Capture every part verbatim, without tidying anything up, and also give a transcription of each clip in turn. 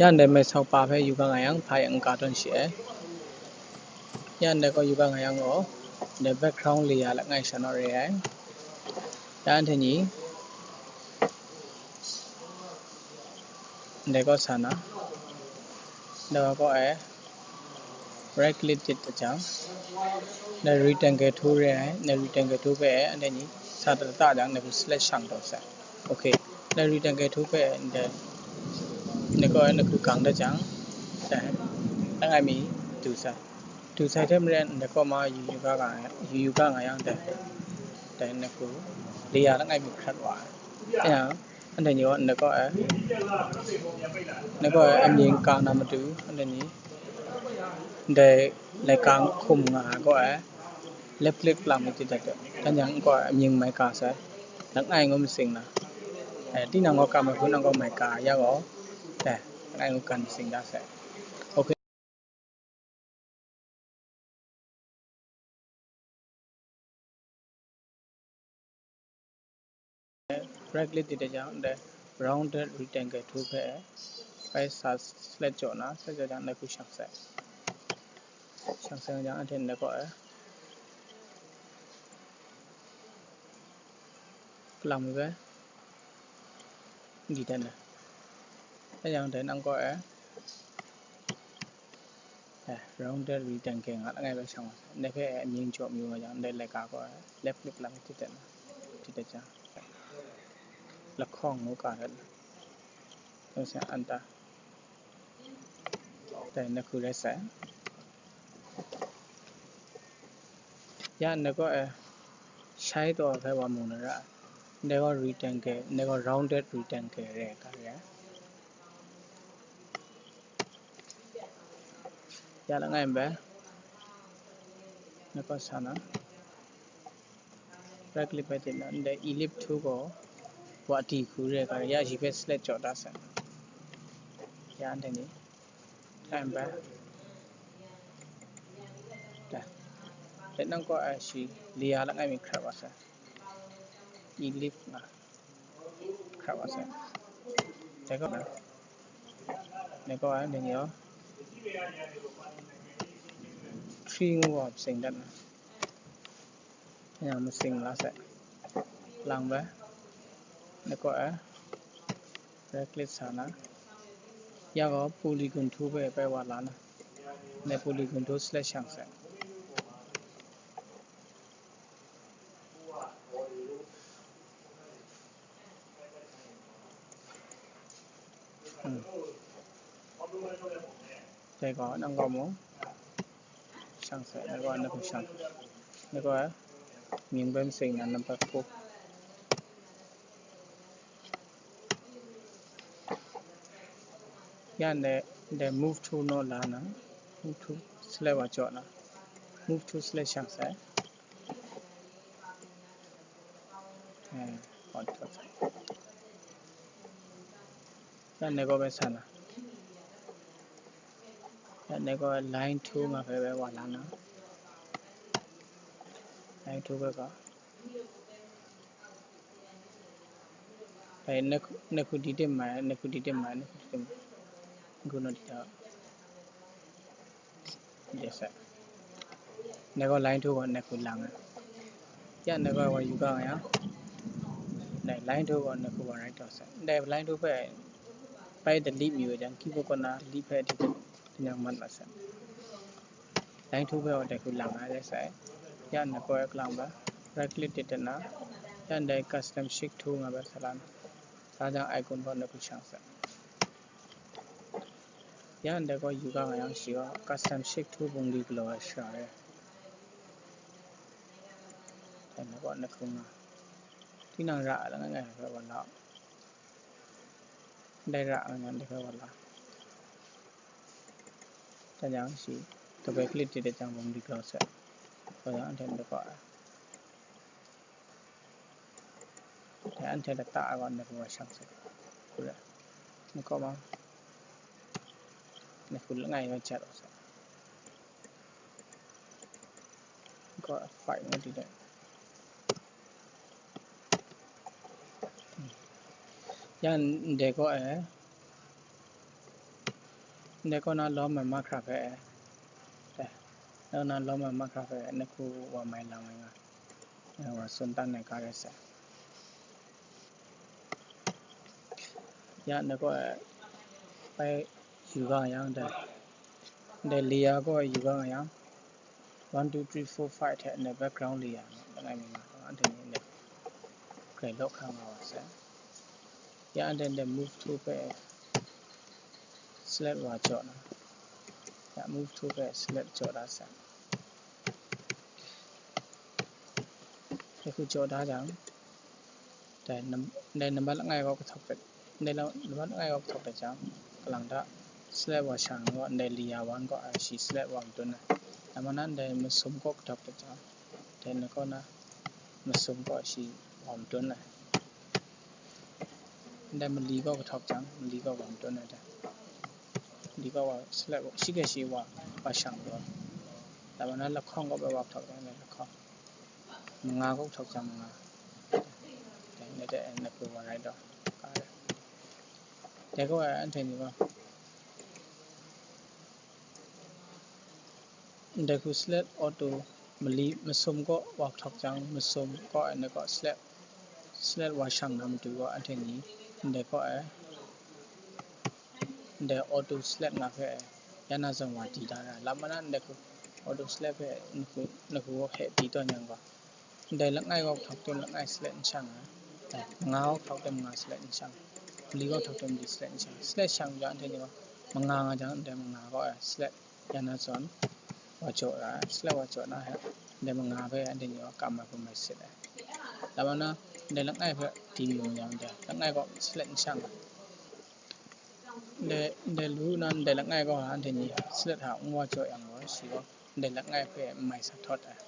Ya ndai mai sau pa hpe yu ga nga yang, hpa yang n ka tawn shi ai. Ya ndai gaw yu ga nga yang gaw, ndai background layer langai sha naw re ai. Ya anhte ni, ndai gaw sa na, ndai gaw kaw ai, right click จิต jang, ndai rectangle tool re ai, ndai rectangle tool hpe anhte ni sa da da jang, ndai hku select shang taw sai. Okay, ndai rectangle tool hpe ndai, ndai gaw ai, ndai hku gang da jang, dai, langai mi du sai. Du sai hte maren, ndai kaw ma yu yu ga nga, yu yu ga nga yang dai, dai ndai hku layer langai mi hkrat wa ai. Ya, anhte ni gaw ndai kaw ai, ndai kaw ai amying ka na matu, anhte ni ndai laika hkum nga ai kaw ai, left click lang mi chye dat, dan jang kaw ai amying mai ka sai, langai ngu masing na, eh, tinang gaw ka mai hku nang gaw mai ka ya gaw, eh, langai ngu kan masing da sai. Okay. Right click จิต jang, ndai rounded rectangle tool hpe bai sa select jaw na, select jaw jang, ndai hku shang sai. Shang sai jang, anhte ndai kaw ai, kalang mi bai di dan ai. Dai yang dai nang kaw ai, eh, rounded rectangle nga langai bai shang wa sai. Ndai hpe amying jaw mayu nga jang, ndai laika kaw ai, left click lang chye dat na, chye dat jang, lahkawng ngu ka dat na. Dai sai anta, dai ndai hku rai sai. Ya ndai kaw ai, shai taw ai hpe wa mu na ra ai. Ndai gaw rectangle, ndai gaw rounded rectangle re ai hta re ai. Ya langai mi bai, ndai kaw sa na, right click bai chye na, ndai ellipse tool gaw wa di hku re ai hta re, ya shi hpe select jaw da sai. Ya anhte ni, langai mi bai, dai, dai nang kaw ai shi layer langai mi hkrat wa sai. Ellipse nga hkrat wa sai. Dai kaw na, dai kaw ai, dai ni gaw, three ngu wa masing dat na. Yang masing la sai. Lang bai, dai kaw ai, right click sa na, ya gaw polygon tool hpe bai wa la na, ndai polygon tool select shang sai. Hmm. Dai gaw nang gaw mung shang sai, dai gaw nang gaw shang, dai gaw mying bai masing na number four. Ya ndai, ndai move tool naw la na, move tool select wa jaw na, move tool select shang sai. Eh, control sai. Ya ndai gaw bai sa na. Ya ndai gaw line tool nga hpe bai wa la na. Line tool hpe gaw. Dai, nai hku, nai hku di tim mai, nai hku di tim mai, nai hku di tim mai. Ngu na di ta. Yes, sir. Nai gaw line tool gaw nai hku lang ai. Ya, nai gaw wa yu ga nga yang. Dai line tool gaw nai hku wa right taw sai. Dai line tool hpe bai delete mi wa jang, keyboard kaw na delete hpe di, di yang mat mat sai. Line tool hpe wa dai hku lang ai rai sai. Ya nna kaw ai kalang bai, right click di dat na, ya ndai custom shape tool nga bai sa la na. Sa jang icon gaw nna hku shang sai. Ya ndai gaw yu ga nga yang shi gaw custom shape tool bungli galaw ai shara re. Dai na gaw nna hku nga. Tinang ra ai langai ngai hpe wa la. Dai ra ai ngai ngai hpe wa la. Dai jang shi double click di dat jang bungli galaw sai. Dai jang anhte nna kaw ai. Dai anhte lata ai gaw nna hku wa shang sai. Hku rai. Nna kaw ma. Nna hku langai ngai jat wa sai. Nna kaw five ngu di dai. Ya ndai kaw e. Ndai kaw na lawm ai mahkra hpe, dai, ndai kaw na lawm ai mahkra hpe, nahku wa mai lang ai nga, ngai wa tsun tan ai ga rai sai. Ya, ndai kaw e, bai yu ga yang dai, ndai layer kaw e yu ga yang, one, two, three, four, five hte ndai background layer, langai mi nga, anhte ni ndai grai law hkra nga wa sai. Ya, anhte ndai move tool hpe select wa jaw na, ya, move tool hpe select jaw da sai. Dai hku jaw da jang, dai nam-, dai nambat langai gaw kahtawk dat, dai lam-, nambat langai gaw kahtawk dat jang, kalang ta select wa shang gaw, ndai layer one gaw, a, shi select wa madun ai. Lam na ndai masum gaw kahtawk dat jang, dai na kaw na masum gaw shi wa madun ai. Ndai mali gaw kahtawk jang, mali gaw wa madun ai dai. Mali gaw wa select wa, shi hkrai shi wa, wa shang gaw. Lam na lahkawng gaw bai wa kahtawk dat ai, lahkawng. Manga gaw kahtawk jang manga. Dai, dai, dai, nahku wa rai daw. Dai gaw, anhte ni gaw, ndai hku select auto mali masum gaw wa kahtawk jang, masum gaw, ndai gaw select, select wa shang na matu gaw, anhte ni ndai gaw e, ndai auto select nga hpe, ya na zawn wa di da ra. Lam na ndai hku auto select hpe nahku, nahku gaw hpe di tawn yang gaw, ndai langai gaw kahtawk tem langai select n shang ai. Dai, manga gaw kahtawk tem manga select n shang ai. Mali gaw kahtawk tem mali select n shang ai. Select shang jang, anhte ni gaw, manga nga jang, ndai manga gaw, eh, select ya na zawn wa jaw ra ai. Select wa jaw na hpe, ndai manga hpe anhte ni gaw kam ai hpung rai sit ai. Lam na, ndai langai hpe di yu yang dai, langai gaw select n shang ai. Ndai, ndai lu na ndai langai gaw anhte ni select hta n wa jaw yang gaw, shi gaw ndai langai hpe n mai sa htawt ai.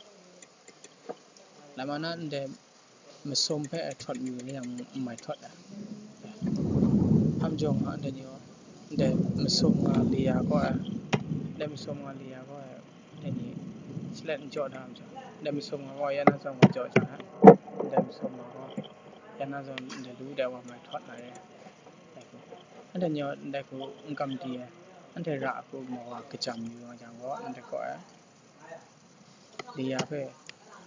Lam na ndai masum hpe htawt mayu yang n mai htawt ai. Hpa majaw nga, anhte ni gaw ndai masum nga layer gaw e, ndai masum nga layer gaw e, anhte ni select n jaw da majaw, ndai masum nga gaw ya na zawn wa jaw jang, ndai masum nga gaw ya na zawn ndai lu dai wa mai htawt na re. Anhte ni gaw ndai hku n kam di ai, anhte ra hku mawa kajam yu nga jang gaw, ndai gaw e, layer hpe,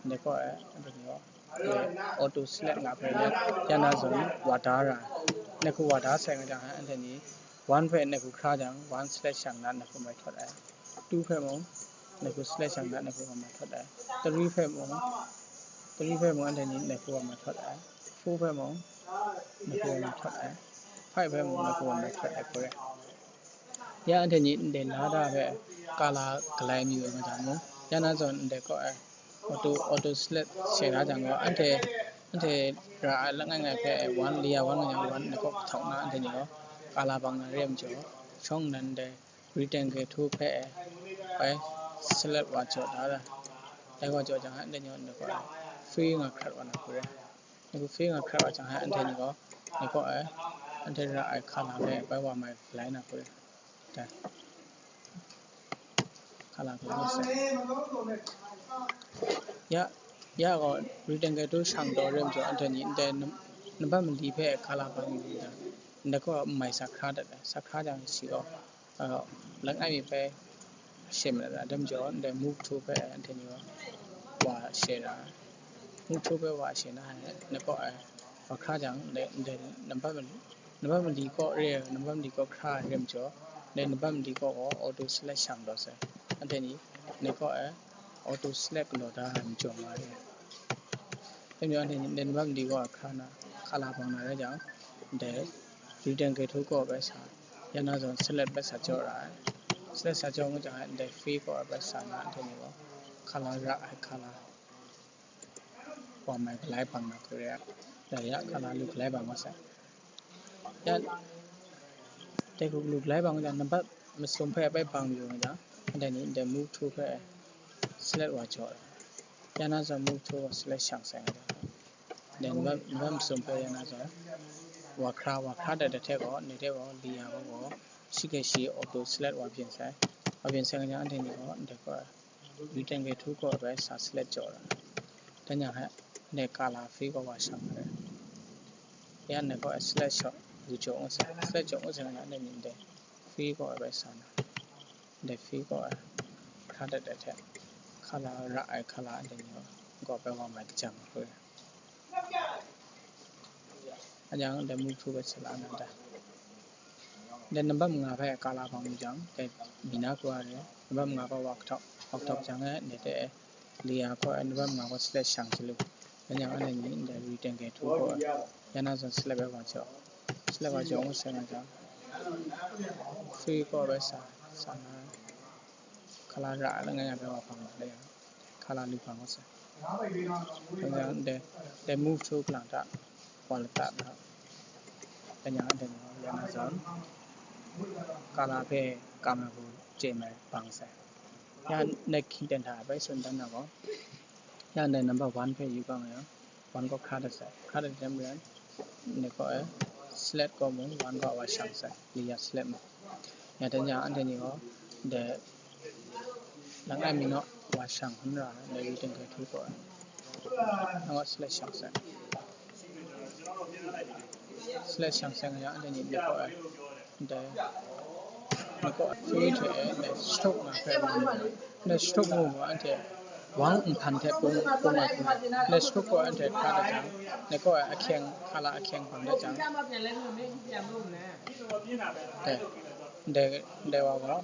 ndai gaw e, anhte ni gaw, auto select nga hpe, ya na zawn wa da ra ai. Ndai hku wa da sai nga jang, anhte ni one hpe ndai hku hkra jang, one select shang na ndai hku mai htawt ai. Two hpe mung, ndai hku select shang na ndai hku wa mai htawt ai. Three hpe mung, three hpe mung anhte ni ndai hku wa mai htawt ai. Four hpe mung, ndai hku wa mai htawt ai. Five hpe mung, ndai hku wa mai htawt ai hku re. Ya anhte ni ndai la da hpe color galai mayu ai nga jang mung, ya na zawn ndai gaw e, auto, auto select share da jang gaw, anhte, anhte ra ai langai ngai hpe one, layer one nga jang one, ndai gaw kahtawk na anhte ni gaw color bang na re ai majaw, shawng nnan ndai rectangle tool hpe bai select wa jaw da ai. Dai gaw jaw jang, anhte ni gaw ndai gaw e, fill nga hkrat wa na hku re. Ndai gaw fill nga hkrat wa jang, anhte ni gaw, ndai gaw e, anhte ra ai color hpe bai wa mai galai na hku re. Dai. Color galai na sai. Ya, ya gaw rectangle tool shang taw re ai majaw, anhte ni ndai nam-, nambat mali hpe color bang yu yang, ndai gaw n mai sa hkra dat ai. Sa hkra jang shi gaw, uh, langai mi bai share mat ai, dai majaw, ndai move tool hpe anhte ni gaw wa share na ai. Move tool hpe wa share na ai, ndai gaw e, wa hkra jang, ndai, ndai nambat mali, nambat mali kaw re ai, nambat mali kaw hkra ai re ai majaw, ndai nambat mali kaw gaw auto select shang taw sai. Anhte ni, ndai gaw e, auto select galaw da ai majaw nga re ai. Dai majaw anhte ni ndai nambat mali kaw hkra na, color bang na rai jang, ndai rectangle tool kaw bai sa, ya na zawn select bai sa jaw ra ai. Select sa jaw ngu jang, ndai fill kaw bai sa na, anhte ni gaw color ra ai color wa mai galai bang na hku re ai. Dai ya color lu galai bang wa sai. Ya, dai hku lu galai bang jang, nambat masum hpe bai bang yu nga jang, anhte ni ndai move tool hpe select wa jaw ai. Ya na zawn move tool gaw select shang sai nga jang, dai nambat, nambat masum hpe ya na zawn wa hkra, wa hkra dat dat hte gaw, ndai hte gaw layer gaw, gaw shi hkrai shi auto select wa byin sai. Wa byin sai nga jang, anhte ni gaw ndai gaw rectangle tool kaw bai sa select jaw ra. Dan yang hpe, ndai color fill kaw wa shang ai. Ya, ndai gaw select shang, lu jaw ngu sai, select jaw ngu sai nga, ndai ni ndai fill kaw bai sa na. Dai free kaw ai hkra dat ai hte, hkala ra ai hkala anhte ni gaw, gaw bai wa mai jang hkru ai. Anyang dai move through bai sala na da. Dai nambat manga hpe kala bang mu jang, dai bina kru ai, nambat manga gaw wa hkawt, wa hkawt jang e, dai hte layer kaw e nambat manga gaw select shang chyalu. Anyang anhte ni dai rectangle tool kaw e, ya na zawn select bai wa jaw. Select wa jaw ngu sai nga jang, free kaw bai sa, sa na, hkala ra ai langai nga bai wa hpang la le yang, hkala lu hpang wa sai. Anyang dai, dai move through kalang ta, wa lata na. Anyang dai ni ya na zawn, hkala hpe kam ai hku chye mai bang sai. Ya ndai hkying ten hta bai tsun dan na gaw, ya ndai number one hpe yu ga nga yang, one kaw hkra dat sai. Hkra dat jang maren, ndai kaw e select kaw mung, one kaw wa shang sai, layer select mung. Ya dan yang anhte ni gaw, ndai langai mi naw wa shang hkun ra, ndai rectangle tool kaw e, nang gaw select shang sai. Select shang sai nga yang, anhte ni ndai kaw e, ndai, ndai kaw e free hte e, ndai stroke nga hpe wa mu ai. Ndai stroke mu gaw, anhte wang nhpan hte pung, pung ai hku, ndai stroke gaw anhte hkra dat jang, ndai kaw e ahkyeng, hkala ahkyeng bang dat jang, dai, dai, dai wa gaw,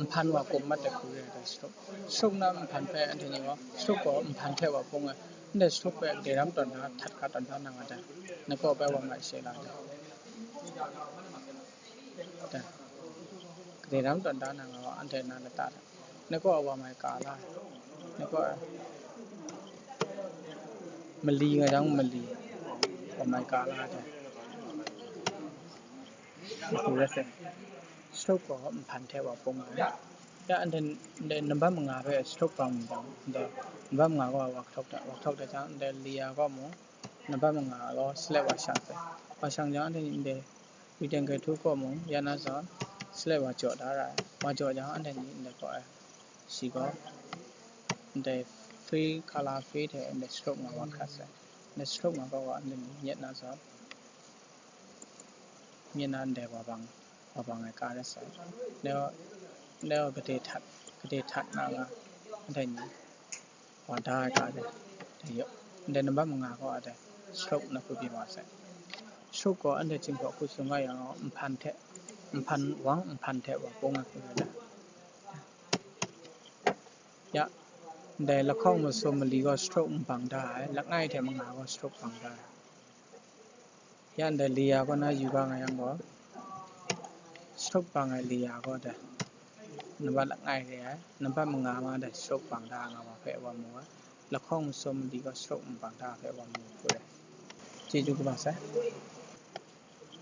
nhpan wa kum mat ai hku re ai dai stroke. Stroke na nhpan hpe anhte ni gaw, stroke gaw nhpan hte wa pung ai. Ndai stroke hpe gade ram tawn hta, htat hkra tawn hta nang a dai. Ndai kaw bai wa mai she la dai. Dai. Gade ram tawn hta nang gaw, anhte na lata hta. Ndai kaw wa mai ka la ai. Ndai kaw mali nga jang mali wa mai ka la ai dai. Stroke gaw nhpan hte wa pung ai. Ya, ndai, ndai nambat manga hpe stroke bang mu jang, ndai nambat manga gaw wa hkawt dat, wa hkawt dat jang, ndai layer kaw mung, nambat manga gaw select wa shang sai. Wa shang jang, anhte ni ndai rectangle tool kaw mung, ya na zawn, select wa jaw da ra ai. Wa jaw jang, anhte ni ndai kaw e, shi gaw, ndai free, colour free hte ndai stroke nga wa hkrat sai. Ndai stroke nga gaw, anhte ni nyet na zawn, myit na ndai wa bang, wa bang ai ka rai sai. Dai gaw, dai gaw gade htat, gade htat na nga, anhte ni wa da ai ka dai, dai yaw, ndai nambat manga gaw a dai stroke na hku byin wa sai. Stroke gaw anhte chyinghpaw hku tsun nga yang gaw, nhpan hte, nhpan wang nhpan hte wa pung ai hku rai dai. Ya, ndai lahkawng masum mali gaw stroke n bang da ai, langai hte manga gaw stroke bang da ai. Ya ndai layer kaw na yu ga nga yang gaw, stroke bang ai layer kaw dai, nambat langai re ai, nambat manga ma dai stroke bang da nga wa hpe wa mu ai, lahkawng masum mali gaw stroke n bang da hpe wa mu hku rai. Chyeju kaba sai.